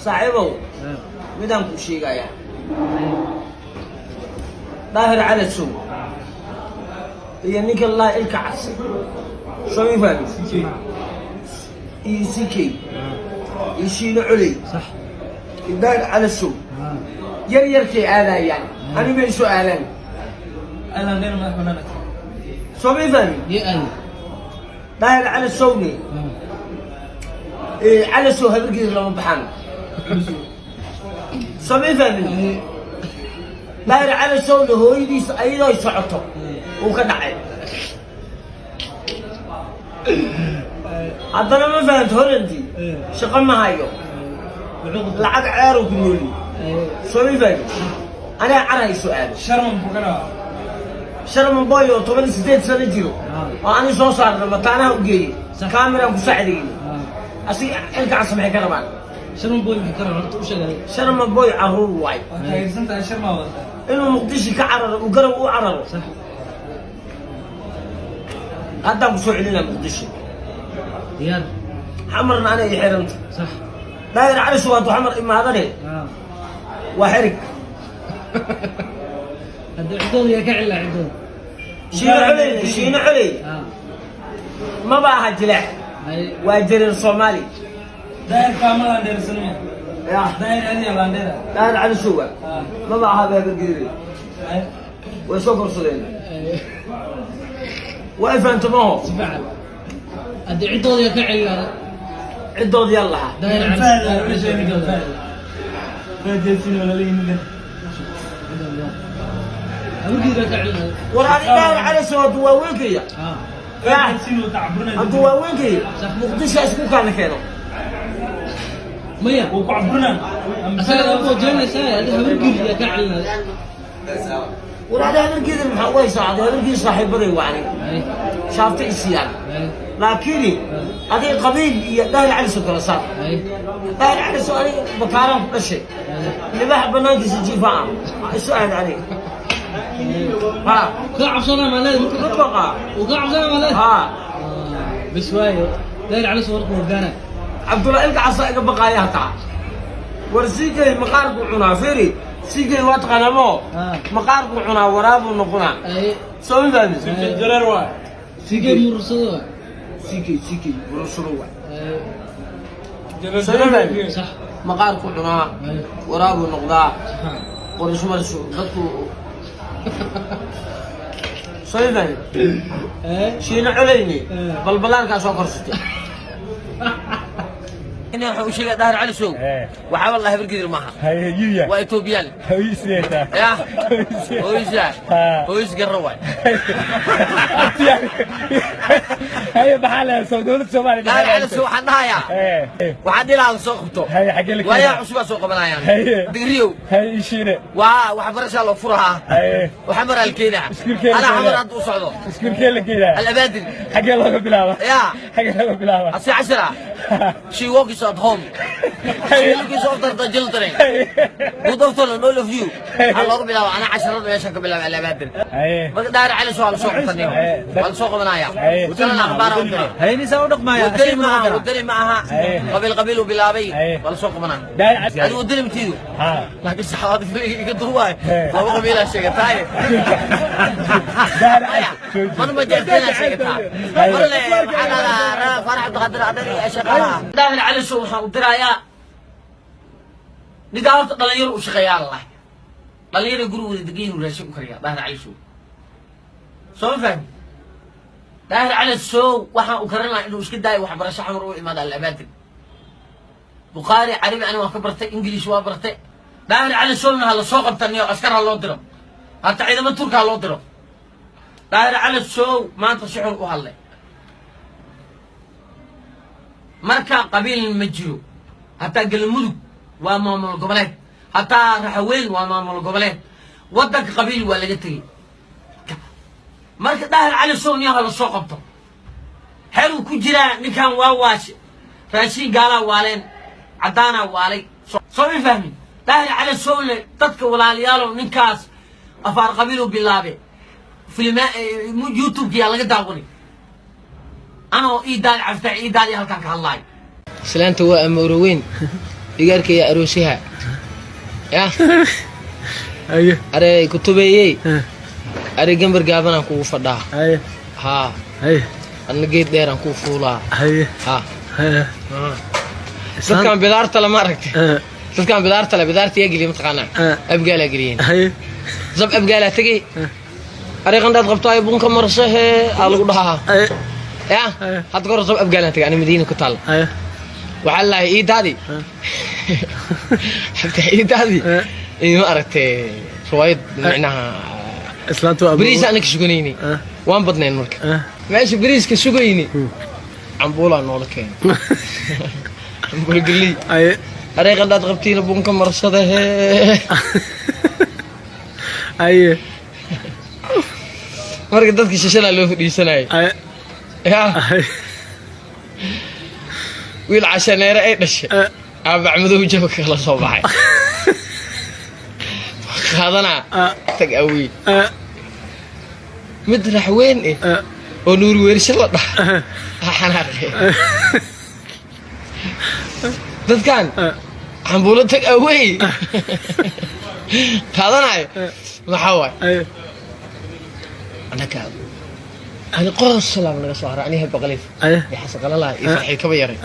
Saaxiibow, midaan kuu sheegayaa, Daahir Calasow iyo ninka laa Ilka Case, soo ma fahmi, iyo CK iyo Shiino Coley iyo Daahir Calasow yar yarkay aadayaan, ani bay soo aadaan, soo ma fahmi? Daahir Calasowne, Calasow habarkiisa lama baxaan, soo ma fahmi? Daahir Calasowne hooyadiisa ayadoo socoto uu ka dhacay haddana, ma fahamta? Holandi shaqo ma hayo, lacag ceeru ku nooli, soo ma fahmi? Aniga carhay soo aado. Sharman Boy oo 18 sano jiro oo ani soo saarna, mataanaha u geeyey, kameraan ku sacdayno, asiga Ilka Cas maxay ka rabaan? Sharman Boy maxay ka rabaan horta, u sheegay. Sharman Boy caruur waay, inuu Muqdisho ka cararo, uu Garab u cararo. Haddaan kusoo celinaa Muqdisho. Diyaar. Xamarna ana i xiranta. Daahir Cali hadduu Xamar imaadane, waa xerig. Hadda ciddooda yaa ka celaa, ciddooda? Shiino Coley, Shiino Coley maba aha jileec, waa jareer Soomaali ya. Daahir Cali Sowa maba aha Baabargeere, way soo korsadeen, waa ifahanto maho? Si fiican. Hadda ciddooda yaa ka celaa? Ciddood yaa lahaa? Daahir Cali ciddooda. Habarkiisa ka celaa. War ani Daahir Cali Sow hadduu waawenkaya ya, hadduu waawenkaya, Muqdisho isku kaana keeno. Maya, asaga waa boojeenaysaa. Adi habarkiisa yaa ka celinaya? War adi habargeeda maxaa u haysaa? Adi habargeeda saaxiibaday waa, ani shaafta isiyaan, laakiin adiga qabiil iyo Daahir Cali Sow kala saar. Daahir Cali Sow aniga bakaaraan ku dhashay, libax banaankiisa jiifa ah isu aad aniga ha. Kaa cabsanaa maa leedahay marka? Ma baqaa. Uu kaa cabsanaa maa leedahay? Ha. Bas waayo, Daahir Cali Sow warka hogaana. Cabdulla Ilka Casa iga baqaaya hataa. War siikay maqaarku cunaa, feri siikay waa taqaanaa mo? Maqaarku cunaa, waraabuu noqonaa, soo ma fahmin? Sigay murursado waa. Siikay, siikay burursado waa, soo ma fahmin? Sax. Maqaarku cunaa, waraabuu noqdaa, qorismarsu dadku, soo ma fahmin? Shiino Coleyni balbalaarkaa soo korsatay. Waxa uu sheegay Daahir Cali Sow waxaaba la Habargidir maaha, waa Etoobiyaan ya, hooyisa hooyis garro waay. Daahir Cali Sow waxaan dhahayaa, waxaan dhihi lahaa la soo qabto, waayaa cusubaa soo qabanayaan digriyow, waa waxbarashaa loo furahaa, waxaa maraa la keenaa, anaa Xamar hadda u socdo, Alabaadir ya asi cashara. She works at home, she looks after the children. Good afternoon, all of you. Waxaa looga bilaaba anaa casharada meeshan ka bilaaba Alabaadir. Marka Daahir Cali Sow waa la soo qabtaniyo, waa la soo qabanaya, kalena akhbaara u diray. Haynisaa u dhaqmaya. Wadani ma aha, wadani ma aha, qabiil qabiil uu bilaabay, waa la soo qabanaa. Adigu wadani matiidu, laakiin saxaabada iga duubaay laba qabiilaa sheegataaye, mar ma jeerteenaa sheegataa, mar le maxaa dhahdaa Faarax Cabdiqaadir adhan iyo shaqaalaha. Daahir Cali Sow waxaan u dirayaa ninkaa horta dhalinyaro u shaqeeyaa lalahay, dhalinyaro gurigooda degan inuu raashin u kariyaa. Daahir Cali Sow, soo ma fahmi? Daahir Cali Sow waxaan u karin lahaa inuu iska daayo waxbarasho, Xamar u imaada Alabaadir. Bukhaari Carabi ani waan ka bartay, English waa bartay. Daahir Cali Sowna ha la soo qabtaniyo, askar ha loo diro, hata ciidamo Turka ha loo diro. Daahir Cali Sow maanta si xun u hadlay. Marka qabiil ma jiro, hataa Galmudug waa maamul goboleed, hataa Raxaweyn waa maamul goboleed, waddanka qabiil waa laga tegey. Marka Daahir Cali Sow niyaha la soo qabto, xeruu ku jiraa ninkan, waa waashe, raashin gaalaa waaleen, caddaanaa waalay, soo ma fahmin? Daahir Cali Sowle, dadka walaalayaalow, ninkaas afaar qabiiluu bilaabe, filma YouTube-kiyaa laga daawanay, anoo ii daali caftaa ii daali halkaan ka hadlaayo. Islaanta waa amooro weyn. Igaarkaya aroosyaha ya. Haye. Are kutubeeyey. Are gambar gaabanaan kugu fadhaa. Haye. Haa. Haye. Adna geed dheeraan kuu fuulaa. Haye. Haa. Haye. Dadkan bidaarta lama aragtay, dadkan bidaarta le, bidaarta yaa geliya mataqaanaa? Abgaalaa geliyeen. Haye. Zab abgaalaa tegey. Are qandhaad qabtaayo bunka marsahe aa lagu dhahaa. Haye. Ya. Hadda kahor zab abgaalaan tegay ani, Madiina ku taal. Haye. Waxaa lalahay iidaadi xataa iidaadi ima aragtay riwaayad micnaha. Islaantu waa Bariis ana ka suganayni. Waan badnayn marka meesha bariiska sugayni, cambuulaa noola keenay, cambuula geley. Haye. Arey qandhaad qabtiina bunka marsada hee. Haye. Marka dadka shishanaa loo fadhiisanayay. Haye. Ya. Haye. Wiil cashaneere ay dhashay aabacmadow jabka kala soo baxay qaadanaa tag awey. Mid raxweyn eh oo Nuur Weershe la dhaha ha xanaaqe. Dadkan cambuulo tag awey qaadanayo maxaa waay? Haye. Anaka ani qoosalaam naga soo hara, ani Heba Qaliif Haye. iyo Xasan Qalalaha iyo Farxii kaba yaray.